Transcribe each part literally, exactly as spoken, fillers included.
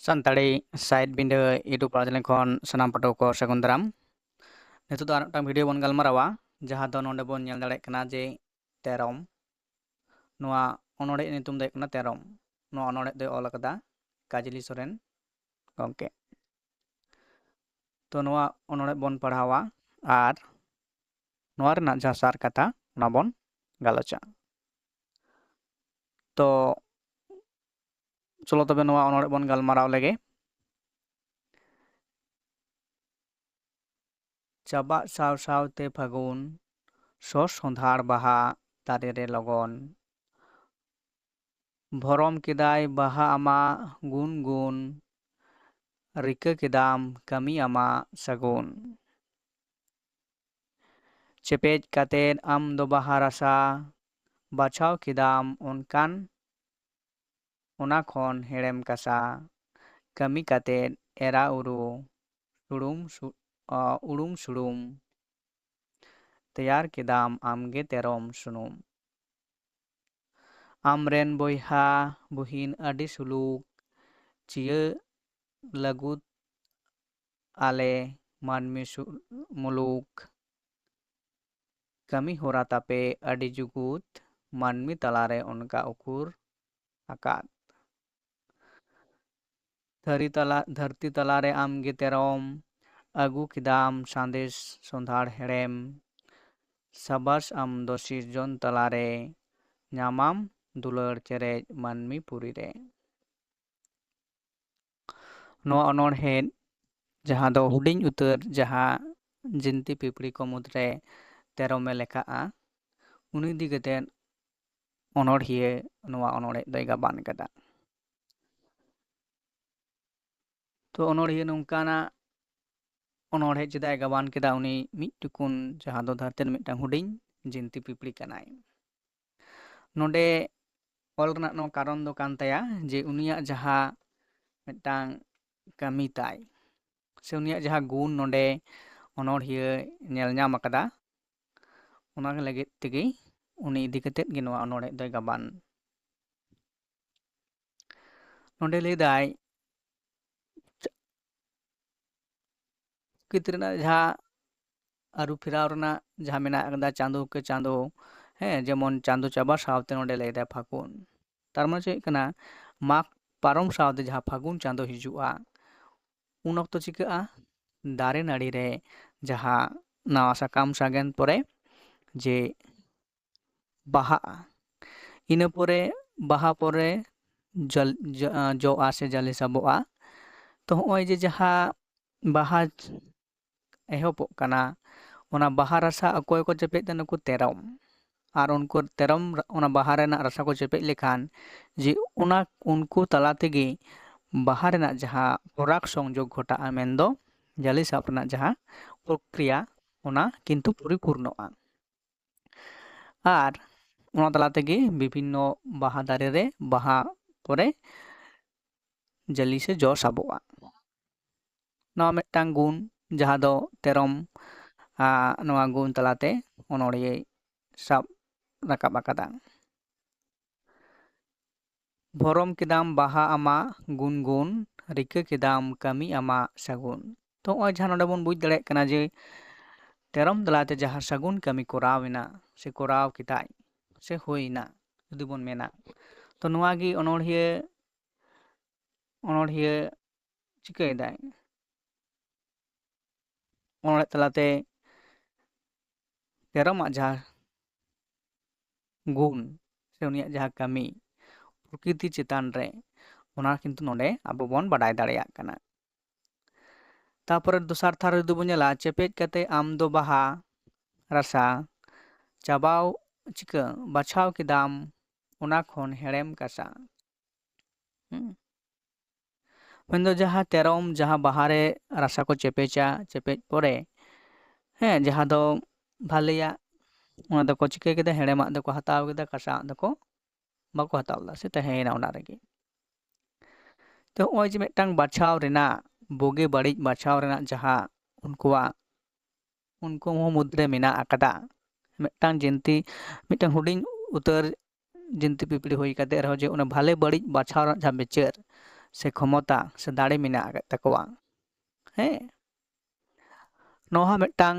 Santali side ᱵᱤᱸᱰᱟᱹ YouTube ᱯᱟᱲᱟ channel ᱠᱷᱚᱱ ᱥᱟᱱᱟᱢ ᱯᱟᱹᱴᱷᱩᱣᱟᱹ ᱠᱚ ᱥᱟᱹᱜᱩᱱ ᱫᱟᱨᱟᱢ᱾ ᱱᱤᱛᱚᱜ ᱫᱚ ᱟᱨ ᱢᱤᱫᱴᱟᱝ ᱵᱷᱤᱰᱤᱭᱳ ᱵᱚᱱ ᱜᱟᱞᱢᱟᱨᱟᱣᱟ, ᱡᱟᱦᱟᱸ ᱫᱚ ᱱᱚᱰᱮ ᱵᱚᱱ ᱧᱮᱞ ᱫᱟᱲᱮᱭᱟᱜ ᱠᱟᱱᱟ ᱡᱮ ᱛᱮᱨᱚᱢ᱾ ᱱᱚᱣᱟ ᱚᱱᱚᱬᱦᱮ ᱧᱩᱛᱩᱢ ᱫᱚ ᱦᱩᱭᱩᱜ ᱠᱟᱱᱟ ᱛᱮᱨᱚᱢ᱾ ᱱᱚᱣᱟ ᱚᱱᱚᱬᱦᱮ ᱫᱚᱭ ᱚᱞ ᱟᱠᱟᱫᱟ ᱠᱟᱡᱽᱞᱤ ᱥᱚᱨᱮᱱ ᱜᱚᱢᱠᱮ᱾ ᱛᱚ ᱱᱚᱣᱟ ᱚᱱᱚᱬᱦᱮ ᱵᱚᱱ ᱯᱟᱲᱦᱟᱣᱟ ᱟᱨ ᱱᱚᱣᱟ ᱨᱮᱱᱟᱜ ᱡᱟᱦᱟᱸ ᱥᱟᱨ ᱠᱟᱛᱷᱟ, ᱚᱱᱟ ᱵᱚᱱ ᱜᱟᱞᱚᱪᱟ᱾ ᱛᱚ ᱪᱚᱞᱚ ᱛᱚᱵᱮ ᱱᱚᱣᱟ ᱚᱱᱚᱬᱦᱮ ᱵᱚᱱ ᱜᱟᱞᱢᱟᱨᱟᱣ ᱞᱮᱜᱮ᱾ ᱪᱟᱵᱟᱜ ᱥᱟᱶ ᱥᱟᱶᱛᱮ ᱯᱷᱟᱹᱜᱩᱱ, ᱥᱚ ᱥᱚᱸᱫᱷᱟᱲ ᱵᱟᱦᱟ ᱫᱟᱨᱮ ᱨᱮ ᱞᱚᱜᱚᱱ᱾ ᱵᱷᱚᱨᱚᱢ ᱠᱮᱫᱟᱭ ᱵᱟᱦᱟ ᱟᱢᱟᱜ ᱜᱩᱱ ᱜᱩᱱ, ᱨᱤᱠᱟᱹ ᱠᱮᱫᱟᱢ ᱠᱟᱹᱢᱤ ᱟᱢᱟᱜ ᱥᱟᱹᱜᱩᱱ᱾ ᱪᱮᱯᱮᱡ ᱠᱟᱛᱮᱫ ᱟᱢ ᱫᱚ ᱵᱟᱦᱟ ᱨᱟᱥᱟ, ᱵᱟᱪᱷᱟᱣ ᱠᱮᱫᱟᱢ ᱚᱱᱠᱟᱱ ᱚᱱᱟ ᱠᱷᱚᱱ ᱦᱮᱲᱮᱢ ᱠᱟᱥᱟ᱾ ᱠᱟᱹᱢᱤ ᱠᱟᱛᱮᱫ ᱮᱨᱟ ᱩᱨᱩ, ᱥᱩᱲᱩᱢ ᱥᱩ-, ᱟ, ᱩᱲᱩᱢ ᱥᱩᱲᱩᱢ᱾ ᱛᱮᱭᱟᱨ ᱠᱮᱫᱟᱢ ᱟᱢᱜᱮ ᱛᱮᱨᱚᱢ ᱥᱩᱱᱩᱢ᱾ ᱟᱢᱨᱮᱱ ᱵᱚᱭᱦᱟ ᱵᱩᱦᱤᱱ ᱟᱹᱰᱤ ᱥᱩᱞᱩᱠ, ᱪᱤᱭᱟᱹ ᱞᱟᱹᱜᱩᱫ ᱟᱞᱮ ᱢᱟᱹᱱᱢᱤ ᱥᱩ-, ᱢᱩᱞᱩᱠ᱾ ᱠᱟᱹᱢᱤ ᱦᱚᱨᱟ ᱛᱟᱯᱮ ᱟᱹᱰᱤ ᱡᱩᱜᱩᱫ, ᱢᱟᱹᱱᱢᱤ ᱛᱟᱞᱟᱨᱮ ᱚᱱᱠᱟ ᱩᱠᱩᱨ ᱟᱠᱟᱫ᱾ ᱫᱷᱟᱹᱨᱤ ᱛᱟᱞᱟ, ᱫᱷᱟᱹᱨᱛᱤ ᱛᱟᱞᱟᱨᱮ ᱟᱢᱜᱮ ᱛᱮᱨᱚᱢ, ᱟᱹᱜᱩ ᱠᱮᱫᱟᱢ ᱥᱟᱸᱫᱮᱥ ᱥᱚᱸᱫᱷᱟᱲ ᱦᱮᱲᱮᱢ᱾ ᱥᱟᱵᱟᱥ ᱟᱢ ᱫᱚ ᱥᱤᱨᱡᱚᱱ ᱛᱟᱞᱟᱨᱮ, ᱧᱟᱢᱟᱢ ᱫᱩᱞᱟᱹᱲ ᱪᱮᱨᱮᱡ ᱢᱟᱹᱱᱢᱤ ᱯᱩᱨᱤ ᱨᱮ᱾ ᱱᱚᱣᱟ ᱚᱱᱚᱬᱦᱮ ᱡᱟᱦᱟᱸ ᱫᱚ ᱦᱩᱰᱤᱧ ᱩᱛᱟᱹᱨ ᱡᱟᱦᱟᱸ ᱡᱤᱱᱛᱤ ᱯᱤᱯᱤᱲᱤ ᱠᱚ ᱢᱩᱫᱽᱨᱮ ᱛᱮᱨᱚᱢᱮ ᱞᱮᱠᱷᱟᱜᱼᱟ, ᱩᱱᱤ ᱤᱫᱤ ᱠᱟᱛᱮᱫ ᱚᱱᱚᱬᱦᱤᱭᱟᱹ ᱱᱚᱣᱟ ᱚᱱᱚᱬᱦᱮ ᱫᱚᱭ ᱜᱟᱵᱟᱱ ᱠᱟᱫᱟ᱾ ᱛᱚ ᱚᱱᱚᱬᱦᱤᱭᱟᱹ ᱱᱚᱝᱠᱟᱱᱟᱜ ᱚᱱᱚᱬᱦᱮ ᱪᱮᱫᱟᱜ ᱮ ᱜᱟᱵᱟᱱ ᱠᱮᱫᱟ? ᱩᱱᱤ ᱢᱤᱫ ᱴᱩᱠᱩᱱ ᱡᱟᱦᱟᱸ ᱫᱚ ᱫᱷᱟᱹᱨᱛᱤ ᱨᱮ ᱢᱤᱫᱴᱟᱝ ᱦᱩᱰᱤᱧ ᱡᱤᱱᱛᱤ ᱯᱤᱯᱤᱲᱤ ᱠᱟᱱᱟᱭ᱾ ᱱᱚᱰᱮ ᱚᱞ ᱨᱮᱱᱟᱜ ᱱᱚᱣᱟ ᱠᱟᱨᱚᱱ ᱫᱚ ᱠᱟᱱ ᱛᱟᱭᱟ ᱡᱮ ᱩᱱᱤᱭᱟᱜ ᱡᱟᱦᱟᱸ ᱢᱤᱫᱴᱟᱝ ᱠᱟᱹᱢᱤ ᱛᱟᱭ ᱥᱮ ᱩᱱᱤᱭᱟᱜ ᱡᱟᱦᱟᱸ ᱜᱩᱱ ᱱᱚᱰᱮ ᱚᱱᱚᱬᱦᱤᱭᱟᱹ ᱧᱮᱞ ᱧᱟᱢ ᱟᱠᱟᱫᱟ, ᱚᱱᱟ ᱞᱟᱹᱜᱤᱫ ᱛᱮᱜᱮ ᱩᱱᱤ ᱤᱫᱤ ᱠᱟᱛᱮᱫ ᱜᱮ ᱱᱚᱣᱟ ᱚᱱᱚᱬᱦᱮ ᱫᱚᱭ ᱜᱟᱵᱟᱱ᱾ ᱱᱚᱰᱮ ᱞᱟᱹᱭᱫᱟᱭ, ᱯᱨᱚᱠᱨᱤᱛᱤ ᱨᱮᱱᱟᱜ ᱡᱟᱦᱟᱸ ᱟᱹᱨᱩ ᱯᱷᱮᱨᱟᱣ ᱨᱮᱱᱟᱜ ᱡᱟᱦᱟᱸ ᱢᱮᱱᱟᱜ ᱟᱠᱟᱫᱟ, ᱪᱟᱸᱫᱳ ᱠᱮ ᱪᱟᱸᱫᱳ, ᱦᱮᱸ, ᱡᱮᱢᱚᱱ ᱪᱟᱸᱫᱳ ᱪᱟᱵᱟ ᱥᱟᱶᱛᱮ ᱱᱚᱰᱮ ᱞᱟᱹᱭ ᱮᱫᱟᱭ ᱯᱷᱟᱹᱜᱩᱱ᱾ ᱛᱟᱨ ᱢᱟᱱᱮ ᱪᱮᱫ ᱠᱟᱱᱟ? ᱢᱟᱜᱽ ᱯᱟᱨᱚᱢ ᱥᱟᱶᱛᱮ ᱡᱟᱦᱟᱸ ᱯᱷᱟᱹᱜᱩᱱ ᱪᱟᱸᱫᱳ ᱦᱤᱡᱩᱜᱼᱟ, ᱩᱱ ᱚᱠᱛᱚ ᱪᱤᱠᱟᱹᱜᱼᱟ? ᱫᱟᱨᱮ ᱱᱟᱹᱲᱤ ᱨᱮ ᱡᱟᱦᱟᱸ ᱱᱟᱣᱟ ᱥᱟᱠᱟᱢ ᱥᱟᱜᱮᱱ ᱯᱚᱨᱮ ᱡᱮ ᱵᱟᱦᱟᱜᱼᱟ, ᱤᱱᱟᱹ ᱯᱚᱨᱮ ᱵᱟᱦᱟ ᱯᱚᱨᱮ ᱡᱟᱞ-, ᱡᱚ-, ᱡᱚᱜᱼᱟ ᱥᱮ ᱡᱟᱞᱮ ᱥᱟᱵᱚᱜᱼᱟ᱾ ᱛᱚ ᱦᱚᱸᱜᱼᱚᱭ ᱡᱮ ᱡᱟᱦᱟᱸ ᱵᱟᱦᱟ ᱮᱦᱚᱵᱚᱜ ᱠᱟᱱᱟ, ᱚᱱᱟ ᱵᱟᱦᱟ ᱨᱟᱥᱟ ᱚᱠᱚᱭ ᱠᱚ ᱪᱮᱯᱮᱡ ᱫᱟ? ᱱᱩᱠᱩ ᱛᱮᱨᱚᱢ᱾ ᱟᱨ ᱩᱱᱠᱩ ᱛᱮᱨᱚᱢ ᱚᱱᱟ ᱵᱟᱦᱟ ᱨᱮᱱᱟᱜ ᱨᱟᱥᱟ ᱠᱚ ᱪᱮᱯᱮᱡ ᱞᱮᱠᱷᱟᱱ ᱡᱮ ᱚᱱᱟ, ᱩᱱᱠᱩ ᱛᱟᱞᱟ ᱛᱮᱜᱮ ᱵᱟᱦᱟ ᱨᱮᱱᱟᱜ ᱡᱟᱦᱟᱸ ᱯᱚᱨᱟᱜᱽ ᱥᱚᱝᱡᱳᱜᱽ ᱜᱷᱚᱴᱟᱜᱼᱟ, ᱢᱮᱱᱫᱚ ᱡᱟᱞᱮ ᱥᱟᱵ ᱨᱮᱱᱟᱜ ᱡᱟᱦᱟᱸ ᱯᱨᱚᱠᱨᱤᱭᱟ, ᱚᱱᱟ ᱠᱤᱱᱛᱩ ᱯᱚᱨᱤᱯᱩᱨᱱᱚᱜᱼᱟ᱾ ᱟᱨ ᱚᱱᱟ ᱛᱟᱞᱟ ᱛᱮᱜᱮ ᱵᱤᱵᱷᱤᱱᱱᱚ ᱵᱟᱦᱟ ᱫᱟᱨᱮ ᱨᱮ ᱵᱟᱦᱟ ᱯᱚᱨᱮ ᱡᱟᱹᱞᱤ ᱥᱮ ᱡᱚ ᱥᱟᱵᱚᱜᱼᱟ᱾ ᱱᱚᱣᱟ ᱢᱤᱫᱴᱟᱝ ᱜᱩᱱ, ᱡᱟᱦᱟᱸ ᱫᱚ ᱛᱮᱨᱚᱢ, ᱟᱸ, ᱱᱚᱣᱟ ᱜᱩᱱ ᱛᱟᱞᱟᱛᱮ ᱚᱱᱚᱬᱦᱮᱭ ᱥᱟᱵ ᱨᱟᱠᱟᱵ ᱟᱠᱟᱫᱟ᱾ ᱵᱷᱚᱨᱚᱢ ᱠᱮᱫᱟᱢ ᱵᱟᱦᱟ ᱟᱢᱟᱜ ᱜᱩᱱᱜᱩᱱ, ᱨᱤᱠᱟᱹ ᱠᱮᱫᱟᱢ ᱠᱟᱹᱢᱤ ᱟᱢᱟᱜ ᱥᱟᱹᱜᱩᱱ᱾ ᱛᱚ ᱱᱚᱜᱼᱚᱭ ᱡᱟᱦᱟᱸ ᱱᱚᱰᱮ ᱵᱚᱱ ᱵᱩᱡᱽ ᱫᱟᱲᱮᱭᱟᱜ ᱠᱟᱱᱟ ᱡᱮ ᱛᱮᱨᱚᱢ ᱛᱟᱞᱟᱛᱮ ᱡᱟᱦᱟᱸ ᱥᱟᱹᱜᱩᱱ ᱠᱟᱹᱢᱤ ᱠᱚᱨᱟᱣ ᱮᱱᱟ ᱥᱮ ᱠᱚᱨᱟᱣ ᱠᱮᱫᱟᱭ ᱥᱮ ᱦᱩᱭᱱᱟ ᱡᱩᱫᱤ ᱵᱚᱱ ᱢᱮᱱᱟ, ᱛᱚ ᱱᱚᱣᱟ ᱜᱮ ᱚᱱᱚᱬᱦᱤᱭᱟᱹ, ᱚᱱᱚᱬᱦᱤᱭᱟᱹ ᱪᱤᱠᱟᱹᱭᱮᱫᱟᱭ? ᱚᱱᱚᱬᱦᱮ ᱛᱟᱞᱟᱛᱮ ᱛᱮᱨᱚᱢᱟᱜ ᱡᱟᱦᱟᱸ ᱜᱩᱱ ᱥᱮ ᱩᱱᱤᱭᱟᱜ ᱡᱟᱦᱟᱸ ᱠᱟᱹᱢᱤ ᱯᱨᱚᱠᱨᱤᱛᱤ ᱪᱮᱛᱟᱱ ᱨᱮ, ᱚᱱᱟ ᱠᱤᱱᱛᱩ ᱱᱚᱰᱮ ᱟᱵᱚ ᱵᱚᱱ ᱵᱟᱰᱟᱭ ᱫᱟᱲᱮᱭᱟᱜ ᱠᱟᱱᱟ᱾ ᱛᱟᱯᱚᱨᱮ ᱫᱚᱥᱟᱨ ᱛᱷᱟᱨ ᱨᱮ ᱡᱩᱫᱤ ᱵᱚᱱ ᱧᱮᱞᱟ, ᱪᱮᱯᱮᱡ ᱠᱟᱛᱮ ᱟᱢ ᱫᱚ ᱵᱟᱦᱟ ᱨᱟᱥᱟ ᱪᱟᱵᱟᱣ, ᱪᱤᱠᱟᱹ, ᱵᱟᱪᱷᱟᱣ ᱠᱮᱫᱟᱢ ᱚᱱᱟ ᱠᱷᱚᱱ ᱦᱮᱲᱮᱢ ᱠᱟᱥᱟ᱾ ᱦᱩᱸ᱾ ᱢᱮᱱᱫᱚ ᱡᱟᱦᱟᱸ ᱛᱮᱨᱚᱢ, ᱡᱟᱦᱟᱸ ᱵᱟᱦᱟ ᱨᱮ ᱨᱟᱥᱟ ᱠᱚ ᱪᱮᱯᱮᱡᱟ, ᱪᱮᱯᱮᱡ ᱯᱚᱨᱮ, ᱦᱮᱸ, ᱡᱟᱦᱟᱸ ᱫᱚ ᱵᱷᱟᱞᱮᱭᱟᱜ, ᱚᱱᱟ ᱫᱚᱠᱚ ᱪᱤᱠᱟᱹ ᱠᱮᱫᱟ, ᱦᱮᱲᱮᱢᱟᱜ ᱫᱚᱠᱚ ᱦᱟᱛᱟᱣ ᱠᱮᱫᱟ, ᱠᱟᱥᱟᱣᱟᱜ ᱫᱚᱠᱚ ᱵᱟᱠᱚ ᱦᱟᱛᱟᱣ ᱞᱮᱫᱟ, ᱥᱮ ᱛᱟᱦᱮᱸᱭᱮᱱᱟ ᱚᱱᱟ ᱨᱮᱜᱮ᱾ ᱛᱚ ᱱᱚᱜᱼᱚᱭ ᱡᱮ ᱢᱤᱫᱴᱟᱝ ᱵᱟᱪᱷᱟᱣ ᱨᱮᱱᱟᱜ, ᱵᱩᱜᱤ ᱵᱟᱹᱲᱤᱡ ᱵᱟᱪᱷᱟᱣ ᱨᱮᱱᱟᱜ ᱡᱟᱦᱟᱸ ᱩᱱᱠᱩᱣᱟᱜ, ᱩᱱᱠᱩ ᱦᱚᱸ ᱢᱩᱫᱽᱨᱮ ᱢᱮᱱᱟᱜ ᱟᱠᱟᱫᱟ ᱢᱤᱫᱴᱟᱝ ᱡᱤᱱᱛᱤ, ᱢᱤᱫᱴᱟᱝ ᱦᱩᱰᱤᱧ ᱩᱛᱟᱹᱨ ᱡᱤᱱᱛᱤ ᱯᱤᱯᱤᱲᱤ ᱦᱩᱭ ᱠᱟᱛᱮ ᱨᱮᱦᱚᱸ, ᱡᱮ ᱚᱱᱟ ᱵᱷᱟᱞᱮ ᱵᱟᱹᱲᱤᱡ ᱵᱟᱪᱷᱟᱣ ᱨᱮᱱᱟᱜ ᱡᱟᱦᱟᱸ ᱵᱤᱪᱟᱹᱨ ᱥᱮ ᱠᱷᱚᱢᱚᱛᱟ ᱥᱮ ᱫᱟᱲᱮ ᱢᱮᱱᱟᱜ ᱟᱠᱟᱫ ᱛᱟᱠᱚᱣᱟ, ᱦᱮᱸ, ᱱᱚᱣᱟ ᱦᱚᱸ ᱢᱤᱫᱴᱟᱝ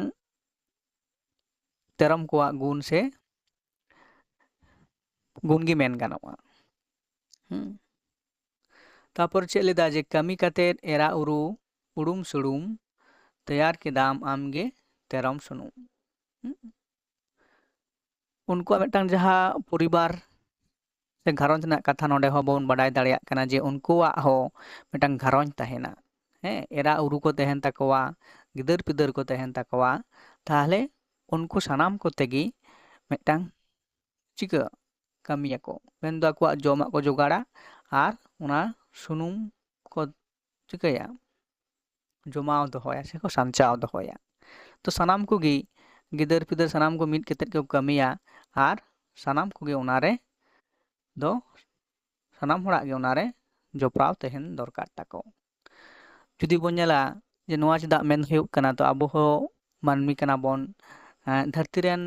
ᱛᱮᱨᱚᱢ ᱠᱚᱣᱟᱜ ᱜᱩᱱ ᱥᱮ ᱜᱩᱱ ᱜᱮ ᱢᱮᱱ ᱜᱟᱱᱚᱜᱼᱟ᱾ ᱦᱩᱸ᱾ ᱛᱟᱯᱚᱨ ᱪᱮᱫ ᱞᱮᱫᱟ ᱡᱮ ᱠᱟᱹᱢᱤ ᱠᱟᱛᱮᱫ ᱮᱨᱟ ᱩᱨᱩ ᱩᱲᱩᱢ ᱥᱩᱲᱩᱢ ᱛᱮᱭᱟᱨ ᱠᱮᱫᱟᱢ ᱟᱢᱜᱮ ᱛᱮᱨᱚᱢ ᱥᱩᱱᱩᱢ᱾ ᱦᱩᱸ᱾ ᱩᱱᱠᱩᱣᱟᱜ ᱢᱤᱫᱴᱟᱝ ᱡᱟᱦᱟᱸ ᱯᱚᱨᱤᱵᱟᱨ ᱥᱮ ᱜᱷᱟᱨᱚᱸᱡᱽ ᱨᱮᱱᱟᱜ ᱠᱟᱛᱷᱟ ᱱᱚᱰᱮ ᱦᱚᱸ ᱵᱚᱱ ᱵᱟᱰᱟᱭ ᱫᱟᱲᱮᱭᱟᱜ ᱠᱟᱱᱟ ᱡᱮ ᱩᱱᱠᱩᱣᱟᱜ ᱦᱚᱸ ᱢᱤᱫᱴᱟᱝ ᱜᱷᱟᱨᱚᱸᱡᱽ ᱛᱟᱦᱮᱱᱟ᱾ ᱦᱮᱸ, ᱮᱨᱟ ᱩᱨᱩ ᱠᱚ ᱛᱟᱦᱮᱱ ᱛᱟᱠᱚᱣᱟ, ᱜᱤᱫᱟᱹᱨ ᱯᱤᱫᱟᱹᱨ ᱠᱚ ᱛᱟᱦᱮᱱ ᱛᱟᱠᱚᱣᱟ, ᱛᱟᱦᱚᱞᱮ ᱩᱱᱠᱩ ᱥᱟᱱᱟᱢ ᱠᱚᱛᱮ ᱜᱮ ᱢᱤᱫᱴᱟᱝ ᱪᱤᱠᱟᱹ ᱠᱟᱹᱢᱤᱭᱟᱠᱚ, ᱢᱮᱱᱫᱚ ᱟᱠᱚᱣᱟᱜ ᱡᱚᱢᱟᱜ ᱠᱚ ᱡᱚᱜᱟᱲᱟ ᱟᱨ ᱚᱱᱟ ᱥᱩᱱᱩᱢ ᱠᱚ ᱪᱤᱠᱟᱹᱭᱟ, ᱡᱚᱢᱟᱣ ᱫᱚᱦᱚᱭᱟ ᱥᱮᱠᱚ ᱥᱟᱧᱪᱟᱣ ᱫᱚᱦᱚᱭᱟ᱾ ᱛᱚ ᱥᱟᱱᱟᱢ ᱠᱚᱜᱮ ᱜᱤᱫᱟᱹᱨ ᱯᱤᱫᱟᱹᱨ ᱥᱟᱱᱟᱢ ᱠᱚ ᱢᱤᱫ ᱠᱟᱛᱮᱫ ᱠᱚ ᱠᱟᱹᱢᱤᱭᱟ ᱟᱨ ᱥᱟᱱᱟᱢ ᱠᱚᱜᱮ ᱚᱱᱟᱨᱮ ᱫᱚ ᱥᱟᱱᱟᱢ ᱦᱚᱲᱟᱜ ᱜᱮ ᱚᱱᱟᱨᱮ ᱡᱚᱯᱲᱟᱣ ᱛᱟᱦᱮᱱ ᱫᱚᱨᱠᱟᱨ ᱛᱟᱠᱚ᱾ ᱡᱩᱫᱤ ᱵᱚᱱ ᱧᱮᱞᱟ ᱡᱮ ᱱᱚᱣᱟ ᱪᱮᱫᱟᱜ ᱢᱮᱱ ᱦᱩᱭᱩᱜ ᱠᱟᱱᱟ, ᱛᱚ ᱟᱵᱚ ᱦᱚᱸ ᱢᱟᱹᱱᱢᱤ ᱠᱟᱱᱟ ᱵᱚᱱ, ᱮᱸ, ᱫᱷᱟᱹᱨᱛᱤ ᱨᱮᱱ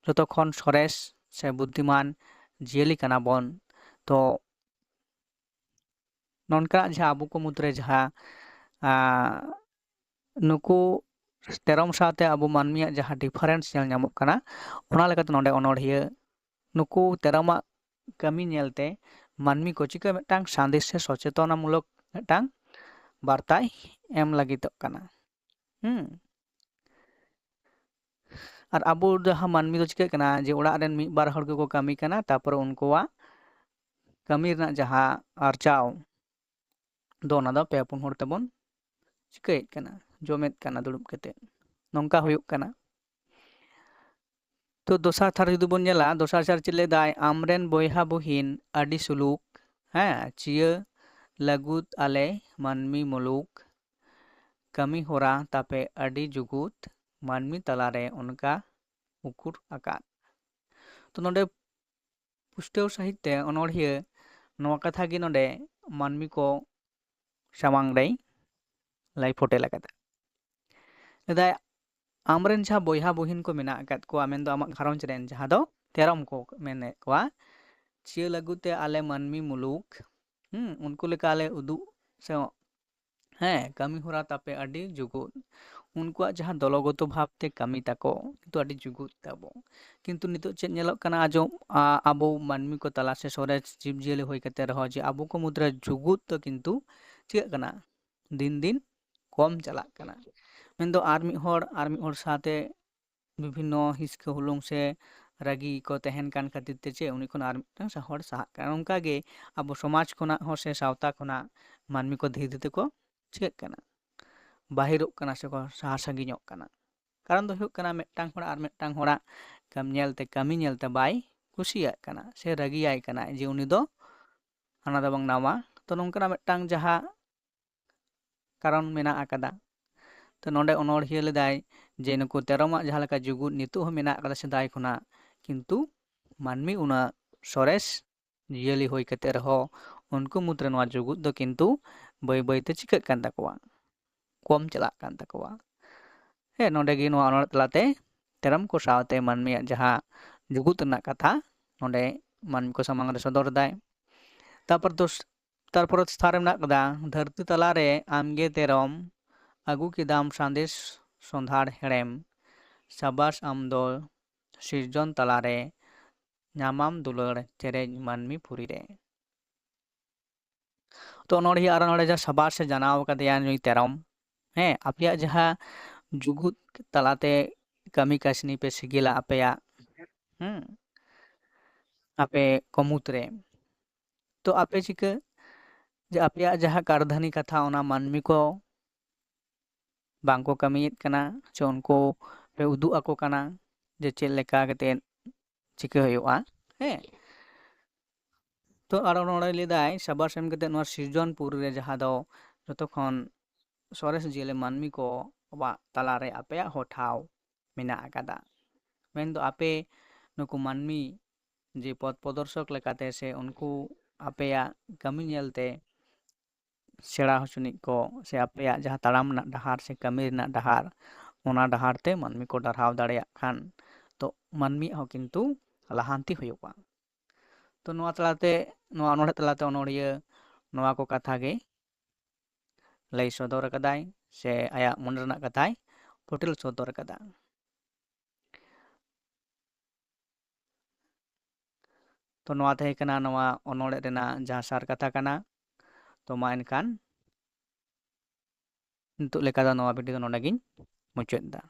ᱡᱚᱛᱚ ᱠᱷᱚᱱ ᱥᱚᱨᱮᱥ ᱥᱮ ᱵᱩᱫᱽᱫᱷᱤᱢᱟᱱ ᱡᱤᱭᱟᱹᱞᱤ ᱠᱟᱱᱟ ᱵᱚᱱ᱾ ᱛᱚ ᱱᱚᱝᱠᱟᱱᱟᱜ ᱡᱟᱦᱟᱸ ᱟᱵᱚ ᱠᱚ ᱢᱩᱫᱽᱨᱮ ᱡᱟᱦᱟᱸ, ᱟᱸ, ᱱᱩᱠᱩ ᱛᱮᱨᱚᱢ ᱥᱟᱶᱛᱮ ᱟᱵᱚ ᱢᱟᱹᱱᱢᱤᱭᱟᱜ ᱡᱟᱦᱟᱸ difference ᱧᱮᱞ ᱧᱟᱢᱚᱜ ᱠᱟᱱᱟ, ᱚᱱᱟ ᱞᱮᱠᱟᱛᱮ ᱱᱚᱰᱮ ᱚᱱᱚᱬᱦᱤᱭᱟᱹ ᱱᱩᱠᱩ ᱛᱮᱨᱚᱢᱟᱜ ᱠᱟᱹᱢᱤ ᱧᱮᱞᱛᱮ ᱢᱟᱹᱱᱢᱤ ᱠᱚ ᱪᱤᱠᱟᱹ ᱢᱤᱫᱴᱟᱝ ᱥᱟᱸᱫᱮᱥ ᱥᱮ ᱥᱚᱪᱮᱛᱚᱱᱟᱢᱩᱞᱚᱠ ᱢᱤᱫᱴᱟᱝ ᱵᱟᱨᱛᱟᱭ ᱮᱢ ᱞᱟᱹᱜᱤᱫᱚᱜ ᱠᱟᱱᱟ᱾ ᱦᱩᱸ᱾ ᱟᱨ ᱟᱵᱚ ᱡᱟᱦᱟᱸ ᱢᱟᱹᱱᱢᱤ ᱫᱚ ᱪᱤᱠᱟᱹᱜ ᱠᱟᱱᱟ ᱡᱮ ᱚᱲᱟᱜ ᱨᱮᱱ ᱢᱤᱫ ᱵᱟᱨ ᱦᱚᱲ ᱜᱮᱠᱚ ᱠᱟᱹᱢᱤ ᱠᱟᱱᱟ, ᱛᱟᱨᱯᱚᱨᱮ ᱩᱱᱠᱩᱣᱟᱜ ᱠᱟᱹᱢᱤ ᱨᱮᱱᱟᱜ ᱡᱟᱦᱟᱸ ᱟᱨᱡᱟᱣ ᱫᱚ ᱚᱱᱟ ᱫᱚ ᱯᱮ ᱯᱩᱱ ᱦᱚᱲ ᱛᱮᱵᱚᱱ ᱪᱤᱠᱟᱹᱭᱮᱫ ᱠᱟᱱᱟ, ᱡᱚᱢᱮᱫ ᱠᱟᱱᱟ ᱫᱩᱲᱩᱵ ᱠᱟᱛᱮ, ᱱᱚᱝᱠᱟ ᱦᱩᱭᱩᱜ ᱠᱟᱱᱟ᱾ ᱛᱚ ᱫᱚᱥᱟᱨ ᱛᱷᱟᱨ ᱡᱩᱫᱤ ᱵᱚᱱ ᱧᱮᱞᱟ, ᱫᱚᱥᱟᱨ ᱪᱟᱨ ᱪᱮᱫ ᱞᱟᱹᱭᱫᱟᱭ, ᱟᱢᱨᱮᱱ ᱵᱚᱭᱦᱟ ᱵᱩᱦᱤᱱ ᱟᱹᱰᱤ ᱥᱩᱞᱩᱠ, ᱦᱮᱸ, ᱪᱤᱭᱟᱹ ᱞᱟᱹᱜᱩᱫ ᱟᱞᱮ ᱢᱟᱹᱱᱢᱤ ᱢᱩᱞᱩᱠ, ᱠᱟᱹᱢᱤ ᱦᱚᱨᱟ ᱛᱟᱯᱮ ᱟᱹᱰᱤ ᱡᱩᱜᱩᱫ, ᱢᱟᱹᱱᱢᱤ ᱛᱟᱞᱟᱨᱮ ᱚᱱᱠᱟ ᱩᱠᱩᱨ ᱟᱠᱟᱫ᱾ ᱛᱚ ᱱᱚᱰᱮ ᱯᱩᱥᱴᱟᱹᱣ ᱥᱟᱺᱦᱤᱡ ᱛᱮ ᱚᱱᱚᱬᱦᱤᱭᱟᱹ ᱱᱚᱣᱟ ᱠᱟᱛᱷᱟ ᱜᱮ ᱱᱚᱰᱮ ᱢᱟᱹᱱᱢᱤ ᱠᱚ ᱥᱟᱢᱟᱝ ᱨᱮᱭ ᱞᱟᱹᱭ ᱯᱷᱚᱴᱮᱞ ᱟᱠᱟᱫᱟ᱾ ᱞᱟᱹᱭᱫᱟᱭ, ᱟᱢᱨᱮᱱ ᱡᱟᱦᱟᱸ ᱵᱚᱭᱦᱟ ᱵᱩᱦᱤᱱ ᱠᱚ ᱢᱮᱱᱟᱜ ᱟᱠᱟᱫ ᱠᱚᱣᱟ, ᱢᱮᱱᱫᱚ ᱟᱢᱟᱜ ᱜᱷᱟᱨᱚᱸᱡᱽ ᱨᱮᱱ ᱡᱟᱦᱟᱸ ᱫᱚ ᱛᱮᱨᱚᱢ ᱠᱚ ᱢᱮᱱᱮᱫ ᱠᱚᱣᱟ, ᱪᱤᱭᱟᱹ ᱞᱟᱹᱜᱩ ᱛᱮ ᱟᱞᱮ ᱢᱟᱹᱱᱢᱤ ᱢᱩᱞᱩᱠ, ᱦᱩᱸ, ᱩᱱᱠᱩ ᱞᱮᱠᱟ ᱞᱮ ᱩᱫᱩᱜ ᱥᱮ ᱦᱮᱸ, ᱠᱟᱹᱢᱤ ᱦᱚᱨᱟ ᱛᱟᱯᱮ ᱟᱹᱰᱤ ᱡᱩᱜᱩᱫ᱾ ᱩᱱᱠᱩᱣᱟᱜ ᱡᱟᱦᱟᱸ ᱫᱚᱞᱚᱜᱚᱛᱚ ᱵᱷᱟᱵᱽ ᱛᱮ ᱠᱟᱹᱢᱤ ᱛᱟᱠᱚ, ᱠᱤᱱᱛᱩ ᱟᱹᱰᱤ ᱡᱩᱜᱩᱫ ᱛᱟᱵᱚ᱾ ᱠᱤᱱᱛᱩ ᱱᱤᱛᱚᱜ ᱪᱮᱫ ᱧᱮᱞᱚᱜ ᱠᱟᱱᱟ, ᱟᱡᱚ-, ᱟ-, ᱟᱵᱚ ᱢᱟᱹᱱᱢᱤ ᱠᱚ ᱛᱟᱞᱟ ᱥᱮ ᱥᱚᱨᱮᱥ ᱡᱤᱵᱽᱼᱡᱤᱭᱟᱹᱞᱤ ᱦᱩᱭ ᱠᱟᱛᱮ ᱨᱮᱦᱚᱸ, ᱡᱮ ᱟᱵᱚ ᱠᱚ ᱢᱩᱫᱽᱨᱮ ᱡᱩᱜᱩᱫ ᱫᱚ ᱠᱤᱱᱛᱩ ᱪᱤᱠᱟᱹᱜ ᱠᱟᱱᱟ? ᱫᱤᱱ ᱫᱤᱱ ᱠᱚᱢ ᱪᱟᱞᱟᱜ ᱠᱟᱱᱟ᱾ ᱢᱮᱱᱫᱚ ᱟᱨ ᱢᱤᱫ ᱦᱚᱲ, ᱟᱨ ᱢᱤᱫ ᱦᱚᱲ ᱥᱟᱶᱛᱮ ᱵᱤᱵᱷᱤᱱᱱᱚ ᱦᱤᱥᱠᱟᱹ ᱦᱩᱞᱩᱝ ᱥᱮ ᱨᱟᱹᱜᱤ ᱠᱚ ᱛᱟᱦᱮᱱ ᱠᱟᱱ ᱠᱷᱟᱹᱛᱤᱨ ᱛᱮ ᱪᱮᱫ ᱩᱱᱤ ᱠᱷᱚᱱ ᱟᱨ ᱢᱤᱫᱴᱟᱝ ᱥᱟ-, ᱦᱚᱲ ᱥᱟᱦᱟᱜ ᱠᱟᱱᱟ᱾ ᱚᱱᱠᱟᱜᱮ ᱟᱵᱚ ᱥᱚᱢᱟᱡᱽ ᱠᱷᱚᱱᱟᱜ ᱦᱚᱸ ᱥᱮ ᱥᱟᱶᱛᱟ ᱠᱷᱚᱱᱟᱜ ᱢᱟᱹᱱᱢᱤ ᱠᱚ ᱫᱷᱤᱨᱮ ᱫᱷᱤᱨᱮ ᱛᱮᱠᱚ ᱪᱤᱠᱟᱹᱜ ᱠᱟᱱᱟ? ᱵᱟᱹᱦᱤᱨᱚᱜ ᱠᱟᱱᱟ ᱥᱮᱠᱚ ᱥᱟᱦᱟ ᱥᱟᱺᱜᱤᱧᱚᱜ ᱠᱟᱱᱟ᱾ ᱠᱟᱨᱚᱱ ᱫᱚ ᱦᱩᱭᱩᱜ ᱠᱟᱱᱟ, ᱢᱤᱫᱴᱟᱝ ᱦᱚᱲ ᱟᱨ ᱢᱤᱫᱴᱟᱝ ᱦᱚᱲᱟᱜ ᱠᱟᱹᱢᱤ ᱧᱮᱞᱛᱮ, ᱠᱟᱹᱢᱤ ᱧᱮᱞᱛᱮ ᱵᱟᱭ ᱠᱩᱥᱤᱭᱟᱜ ᱠᱟᱱᱟ ᱥᱮ ᱨᱟᱹᱜᱤᱭᱟᱭ ᱠᱟᱱᱟ ᱡᱮ ᱩᱱᱤ ᱫᱚ ᱦᱟᱱᱟ ᱫᱚ ᱵᱟᱝ ᱱᱟᱣᱟ᱾ ᱛᱚ, ᱱᱚᱝᱠᱟᱱᱟᱜ ᱢᱤᱫᱴᱟᱝ ᱡᱟᱦᱟᱸ ᱠᱟᱨᱚᱱ ᱢᱮᱱᱟᱜ ᱟᱠᱟᱫᱟ᱾ ᱛᱚ, ᱱᱚᱰᱮ ᱚᱱᱚᱬᱦᱤᱭᱟᱹ ᱞᱮᱫᱟᱭ ᱡᱮ ᱱᱩᱠᱩ ᱛᱮᱨᱚᱢᱟᱜ ᱡᱟᱦᱟᱸ ᱞᱮᱠᱟ ᱡᱩᱜᱩᱫ ᱱᱤᱛᱚᱜ ᱦᱚᱸ ᱢᱮᱱᱟᱜ ᱟᱠᱟᱫᱟ ᱥᱮᱫᱟᱭ ᱠᱷᱚᱱᱟᱜ, ᱠᱤᱱᱛᱩ ᱢᱟᱹᱱᱢᱤ ᱩᱱᱟᱹᱜ ᱥᱚᱨᱮᱥ ᱡᱤᱭᱟᱹᱞᱤ ᱦᱩᱭ ᱠᱟᱛᱮ ᱨᱮᱦᱚᱸ ᱩᱱᱠᱩ ᱢᱩᱫᱽᱨᱮ ᱱᱚᱣᱟ ᱡᱩᱜᱩᱫ ᱫᱚ ᱠᱤᱱᱛᱩ ᱵᱟᱹᱭ ᱵᱟᱹᱭ ᱛᱮ ᱪᱤᱠᱟᱹᱜ ᱠᱟᱱ ᱛᱟᱠᱚᱣᱟ, ᱠᱚᱢ ᱪᱟᱞᱟᱜ ᱠᱟᱱ ᱛᱟᱠᱚᱣᱟ᱾ ᱦᱮᱸ, ᱱᱚᱰᱮ ᱜᱮ ᱱᱚᱣᱟ ᱚᱱᱚᱬᱦᱮ ᱛᱟᱞᱟᱛᱮ ᱛᱮᱨᱚᱢ ᱠᱚ ᱥᱟᱶᱛᱮ ᱢᱟᱹᱱᱢᱤᱭᱟᱜ ᱡᱟᱦᱟᱸ ᱡᱩᱜᱩᱫ ᱨᱮᱱᱟᱜ ᱠᱟᱛᱷᱟ ᱱᱚᱰᱮ ᱢᱟᱹᱱᱢᱤ ᱠᱚ ᱥᱟᱢᱟᱝ ᱨᱮ ᱥᱚᱫᱚᱨ ᱮᱫᱟᱭ᱾ ᱛᱟᱨᱯᱚᱨ ᱫᱚ, ᱛᱟᱨᱯᱚᱨ ᱛᱷᱟᱱ ᱨᱮ ᱢᱮᱱᱟᱜ ᱠᱟᱫᱟ, ᱫᱷᱟᱹᱨᱛᱤ ᱛᱟᱞᱟᱨᱮ ᱟᱢᱜᱮ ᱛᱮᱨᱚᱢ, ᱟᱹᱜᱩ ᱠᱮᱫᱟᱢ ᱥᱟᱸᱫᱮᱥ ᱥᱚᱸᱫᱷᱟᱲ ᱦᱮᱲᱮᱢ, ᱥᱟᱵᱟᱥ ᱟᱢ ᱫᱚ ᱥᱤᱨᱡᱚᱱ ᱛᱟᱞᱟᱨᱮ, ᱧᱟᱢᱟᱢ ᱫᱩᱞᱟᱹᱲ ᱪᱮᱨᱮᱡ ᱢᱟᱹᱱᱢᱤ ᱯᱩᱨᱤ ᱨᱮ᱾ ᱛᱚ, ᱚᱱᱚᱬᱦᱤᱭᱟᱹ ᱟᱨᱚ ᱱᱚᱰᱮ ᱡᱟᱦᱟᱸ ᱥᱟᱵᱟᱥ ᱮ ᱡᱟᱱᱟᱣ ᱠᱟᱫᱮᱭᱟ ᱱᱩᱭ ᱛᱮᱨᱚᱢ, ᱦᱮᱸ, ᱟᱯᱮᱭᱟᱜ ᱡᱟᱦᱟᱸ ᱡᱩᱜᱩᱫ ᱛᱟᱞᱟᱛᱮ ᱠᱟᱹᱢᱤ ᱠᱟᱹᱥᱱᱤ ᱯᱮ ᱥᱤᱜᱤᱞᱟ ᱟᱯᱮᱭᱟᱜ, ᱦᱮᱸ, ᱟᱯᱮ ᱠᱚ ᱢᱩᱫᱽᱨᱮ, ᱛᱚ, ᱟᱯᱮ ᱪᱤᱠᱟᱹ ᱡᱮ ᱟᱯᱮᱭᱟᱜ ᱡᱟᱦᱟᱸ ᱠᱟᱨᱫᱷᱟᱹᱱᱤ ᱠᱟᱛᱷᱟ, ᱚᱱᱟ ᱢᱟᱹᱱᱢᱤ ᱠᱚ ᱵᱟᱝ ᱠᱚ ᱠᱟᱹᱢᱤᱭᱮᱫ ᱠᱟᱱᱟ, ᱥᱮ ᱩᱱᱠᱩ ᱯᱮ ᱩᱫᱩᱜ ᱟᱠᱚ ᱠᱟᱱᱟ ᱡᱮ ᱪᱮᱫ ᱞᱮᱠᱟ ᱠᱟᱛᱮᱫ ᱪᱤᱠᱟᱹ ᱦᱩᱭᱩᱜᱼᱟ? ᱦᱮᱸ, ᱛᱚ, ᱟᱨᱚ ᱱᱚᱰᱮ ᱞᱟᱹᱭᱫᱟᱭ, ᱥᱟᱵᱟᱥ ᱮᱢ ᱠᱟᱛᱮᱫ ᱱᱚᱣᱟ ᱥᱤᱨᱡᱚᱱ ᱯᱩᱨᱤ ᱨᱮ, ᱡᱟᱦᱟᱸ ᱫᱚ ᱡᱚᱛᱚ ᱠᱷᱚᱱ ᱥᱚᱨᱮᱥ ᱡᱤᱭᱟᱹᱞᱤ ᱢᱟᱹᱱᱢᱤ ᱠᱚᱣᱟᱜ ᱛᱟᱞᱟᱨᱮ ᱟᱯᱮᱭᱟᱜ ᱦᱚᱸ ᱴᱷᱟᱶ ᱢᱮᱱᱟᱜ ᱟᱠᱟᱫᱟ᱾ ᱢᱮᱱᱫᱚ ᱟᱯᱮ ᱱᱩᱠᱩ ᱢᱟᱹᱱᱢᱤ ᱡᱮ ᱯᱚᱛᱷ ᱯᱨᱚᱫᱚᱨᱥᱚᱠ ᱞᱮᱠᱟᱛᱮ ᱥᱮ ᱩᱱᱠᱩ ᱟᱯᱮᱭᱟᱜ ᱠᱟᱹᱢᱤ ᱧᱮᱞᱛᱮ ᱥᱮᱬᱟ ᱦᱚᱪᱚᱱᱤᱡ ᱠᱚ ᱥᱮ ᱟᱯᱮᱭᱟᱜ ᱡᱟᱦᱟᱸ ᱛᱟᱲᱟᱢ ᱨᱮᱱᱟᱜ ᱰᱟᱦᱟᱨ ᱥᱮ ᱠᱟᱹᱢᱤ ᱨᱮᱱᱟᱜ ᱰᱟᱦᱟᱨ, ᱚᱱᱟ ᱰᱟᱦᱟᱨ ᱛᱮ ᱢᱟᱹᱱᱢᱤ ᱠᱚ ᱰᱟᱨᱦᱟᱣ ᱫᱟᱲᱮᱭᱟᱜ ᱠᱷᱟᱱ, ᱛᱚ, ᱢᱟᱹᱱᱢᱤᱭᱟᱜ ᱦᱚᱸ ᱠᱤᱱᱛᱩ ᱞᱟᱦᱟᱱᱛᱤ ᱦᱩᱭᱩᱜᱼᱟ᱾ ᱛᱚ, ᱱᱚᱣᱟ ᱛᱟᱞᱟᱛᱮ, ᱱᱚᱣᱟ ᱚᱱᱚᱬᱦᱮ ᱛᱟᱞᱟᱛᱮ ᱚᱱᱚᱬᱦᱤᱭᱟᱹ ᱱᱚᱣᱟ ᱠᱚ ᱠᱟᱛᱷᱟ ᱜᱮ ᱞᱟᱹᱭ ᱥᱚᱫᱚᱨ ᱟᱠᱟᱫᱟᱭ ᱥᱮ ᱟᱭᱟᱜ ᱢᱚᱱᱮ ᱨᱮᱱᱟᱜ ᱠᱟᱛᱷᱟᱭ ᱯᱷᱩᱴᱮᱞ ᱥᱚᱫᱚᱨ ᱟᱠᱟᱫᱟ᱾ ᱛᱚ ᱱᱚᱣᱟ ᱛᱟᱦᱮᱸ ᱠᱟᱱᱟ ᱱᱚᱣᱟ ᱚᱱᱚᱬᱦᱮ ᱨᱮᱱᱟᱜ ᱡᱟᱦᱟᱸ ᱥᱟᱨ ᱠᱟᱛᱷᱟ ᱠᱟᱱᱟ᱾ ᱛᱚ ᱢᱟ ᱮᱱᱠᱷᱟᱱ ᱱᱤᱛᱚᱜ ᱞᱮᱠᱟ ᱫᱚ ᱱᱚᱣᱟ ᱵᱷᱤᱰᱤᱭᱳ ᱫᱚ ᱱᱚᱰᱮ ᱜᱤᱧ ᱢᱩᱪᱟᱹᱫ ᱮᱫᱟ᱾